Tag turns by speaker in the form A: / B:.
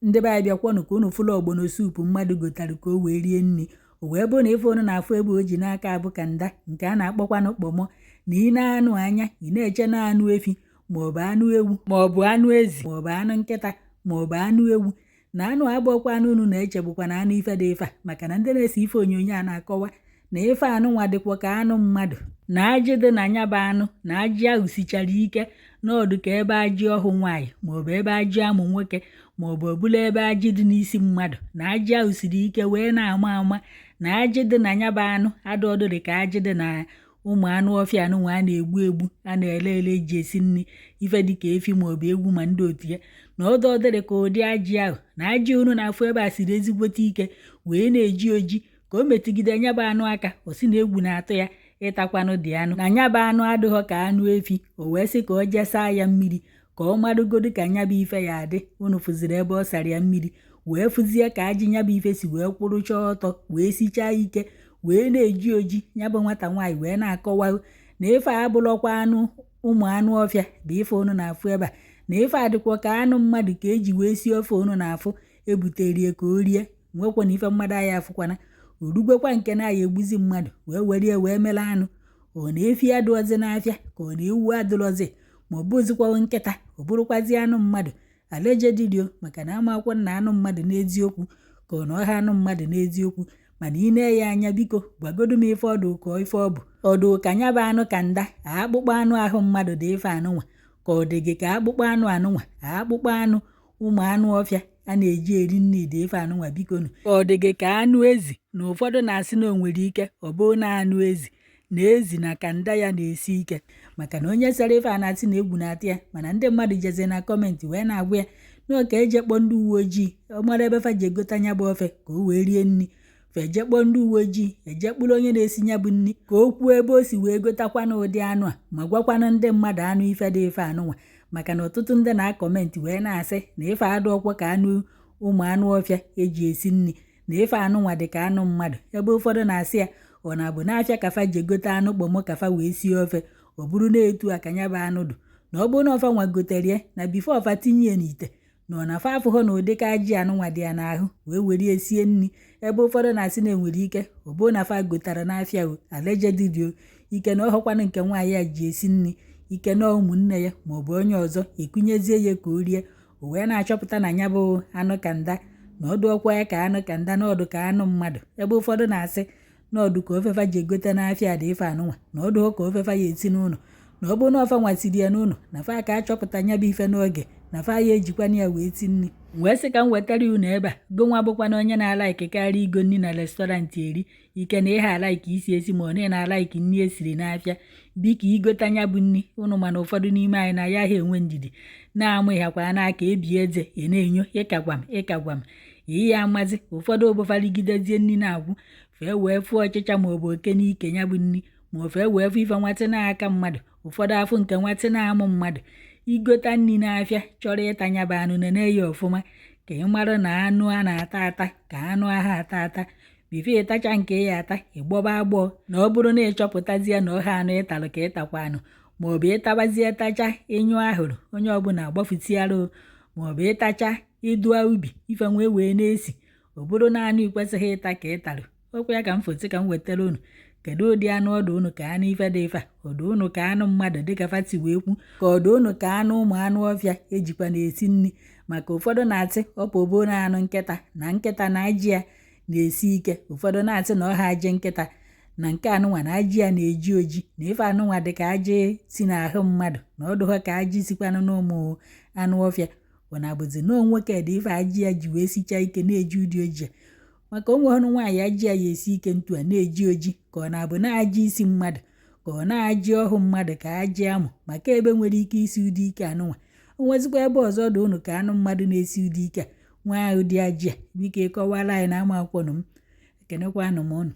A: Ndị be anyị, bịakwanụ ka unu fụlụ ọgbọnọ soup mmadụ gotara ka o wee rie nri. O wee bụrụ na ife unu na-afụ ebe o ji n'aka abụ kanda nke a na-akpọkwanụ kpọmọ, na ị na-anụ anya ị na-eche na anụ efi maọbụ anụ ewu maọbụ anụ ezi maọbụ anụ nkịta maọbụ anụ ewu, na anụ abụọkwa anụ unu na-eche bụkwa na anụ ife dị ife a, maka na ndị na-ese ife onyonyo a na-akọwa na ife anụnwa dịkwa ka anụ mmadụ, na ajị dị na nya bụ anụ, na ajị ahụ sichara ike n'ọdụ ka ebe ajị ọhụ nwaanyị maọbụ ebe ajị amụ nwoke maọbụ ọbụla ebe ajị dị n'isi mmadụ, na ajị ahụ siri ike wee na-ama ama, na ajị dị na nya bụ anụ adọdụ dị ka ajị dị na ụmụ anụ ọfịa anụnwa a na-egbu egbu a na-ele ele eji esi nri, ife dịka efi maọbụ ewu ma ndị otu ya, na ọdọ dịrị ka ụdị ajị ahụ, na ajị unu na-afụ ebe a siri ezigbote ike wee na-eji oji. Ka o metụgide nya bụ anụ aka, o si na egwu na-atụ ya ịtakwanụ dị anụ, na nya bụ anụ adịghọ ka anụ efi. O wee sị ka o jee saa ya mmiri ka ọ marụgodu ka nya bụ ife ya adị. Unu fụziri ebe ọ sara ya mmiri wee fụzie ka ajị nya bụ ife si wee kwụrụchaa ọtọ wee sichaa ike wee na-eji oji. Nya bụ nwata nwaanyị wee na-akọwa na ife a abụrọkwa anụ ụmụ anụ ọfịa bụ ife unu na-afụ ebe a, na ife a dịkwa ka anụ mmadụ ka eji wee sie ofe unu na-afụ ebuterie ka o rie. Nwekwa na ife mmadụ anyị afụkwana orugwekwa nke na ya egbuzi mmadụ wee werie wee mere anụ. Ọ na efi adụọzi n'afịa ka ọ na ewu adụrọzi ma ọ bụzikwa nkịta, ọ bụrụkwazi anụ mmadụ allegedly, maka na amakwọ na anụ mmadụ n'eziokwu ka ọ na ọha anụ mmadụ n'eziokwu. Mana ị nee ya anya, biko gwagodu m ife ọdụ ka ife ọ bụ ọdụ ka nya bụ anụ kanda akpụkpọ anụ ahụ mmadụ dị ife anụnwa, ka ọ dị gị ka akpụkpọ anụ anụnwa akpụkpọ anụ ụmụ anụ ọfịa a na-eji eri nri dị ife anụnwa, bikonu, ka ọ dị gị ka anụ ezi. Na ụfọdụ na-asị na o nwere ike ọ bụrụ na anụ ezi, na ezi na kanda ya na-esi ike, maka na onye sere ife a na-asị na egwu na-atụ ya. Mana ndị mmadụ jeze na comment wee na-agwa ya na ka eje kpọọ ndị uwe ojii, ọ mara ebe fa ji egota nya bụ ofe ka o wee rie nri. Fa eje kpọọ ndị uwe ojii, eje kpụrụ onye na-esi nya bụ nri ka o kwuo ebe o si wee gotakwanụ ụdị anụ a, ma gwakwanụ ndị mmadụ anụ ife dị ife anụnwa, maka na ọtụtụ ndị na-acomment wee na-asị na ife adụọkwa ka anụ ụmụ anụ ọfịa eji esi nri, na ife anụnwa dị ka anụ mmadụ. Ebe ụfọdụ na-asị ya ọ na-abụ n'afịa ka fa ji egote anụ kpọmọ ka fa wee sie ofe, ọ bụrụ na etu a ka nya bụ anụ dụ, na ọ bụrụ na ọfa nwa gotere ya na before ọfa tinye ya n'ite, na ọ na fa afụghọ na ụdịka ajị anụnwa dị ya n'ahụ wee were sie nri. Ebe ụfọdụ na-asị na enwere ike ọ bụrụ na fa gotara n'afịa o allegedly o ike na ọhọkwanụ nke nwaanyị a ji esi nri, ike na ụmụnne ya maọbụ onye ọzọ ekunyezie ya ka o rie, o wee na-achọpụta na ya bụ anụ kanda na ọdụ ọkwa ya ka anụ kanda na ọdụ ka anụ mmadụ. Ebe ụfọdụ na-asị na ọdụ ka ofefa ji egote n'afịa dị ife anụnwa, na ọdụ ka ofefa ya esi n'ụlọ, na ọ bụrụ na ọfa nwasiri ya n'ụlọ na fa ka achọpụta nya bụ ife n'oge, na fa ya ejikwana ya wee si nri. Wee sị ka m wetara unu ebe a gụnwa bụkwa na onye na-alike karịa igo nri na restaurant eri, ike na ịha alike isi esi ma ọ na ị na-alike nri esiri n'afịa, biko igota nya bụ nri unu. Mana ụfọdụ n'ime anyị na ya ha enwe ndidi na-amụghakwa n'aka ebi eze ị na-enyo ịkagwa m ịkagwa m ihe amazi. Ụfọdụ obofaligidezie nri na-agwụ fee wee fụọ ọchịcha maọbụ oke n'ike ya bụ nri, ma ọ fee wee fụ ife nwatị n'aka mmadụ, ụfọdụ afụ nke nwatị na-amụ mmadụ. Igota nri n'afịa chọrọ ịta nya bụ anụ, nene ya ọfụma ka ị mara na anụ a na-ata ata ka anụ agha ata ata before ịtacha nke ya ata ịgbọba agbọọ. Na ọ bụrụ na ịchọpụtazie na ọha anụ ịtalụ ka ịtakwa anụ, maọbụ ịtabazie tacha ịnyụ ahụrụ onye ọbụla agbafutiarụ, maọbụ ịtacha ịdụa ubi ife nwee wee na-esi, ọ bụrụ na anụ ikwesịghị ịta ka ịtalụ. Okwu ya ka m fosi ka m wetara unu. Kedu ụdị anụ ọdụ unu ka anụ ife dị ife a? Ọdụ unu ka anụ mmadụ dịka fati wee kwu, ka ọdụ unu ka anụ ụmụ anụ ọfịa ejikwa na-esi nri? Maka ụfọdụ na-asị ọpụbo na anụ nkịta, na nkịta na ajị ya na-esi ike. Ụfọdụ na-asị na ọha ajị nkịta na nke anụnwa na ajị ya na-eji oji, na ife anụnwa dị ka ajị si n'ahụ mmadụ, na ọdụghọ ka ajị sikwanụ n'ụmụ anụ ọfịa. Ọ na-abụzi na nwoke dị ife ajị ya ji wee sichaa ike na-eji ụdị oji a, maka onwe ọnụ nwaanyị ajị ya ya esi ike ntu a na-eji oji, ka ọ na-abụ na-ajị isi mmadụ ka ọ na-ajị ọhụ mmadụ ka ajị amụ, maka ebe nwere ike isi ụdị ike anụnwa. O nwezikwa ebe ọzọ dị unu ka anụ mmadụ na-esi ụdị ike a nwee ụdị ajị a? Biko ịkọwara anyị na ama akwụkwọ m. Ekenekwanụ m unu.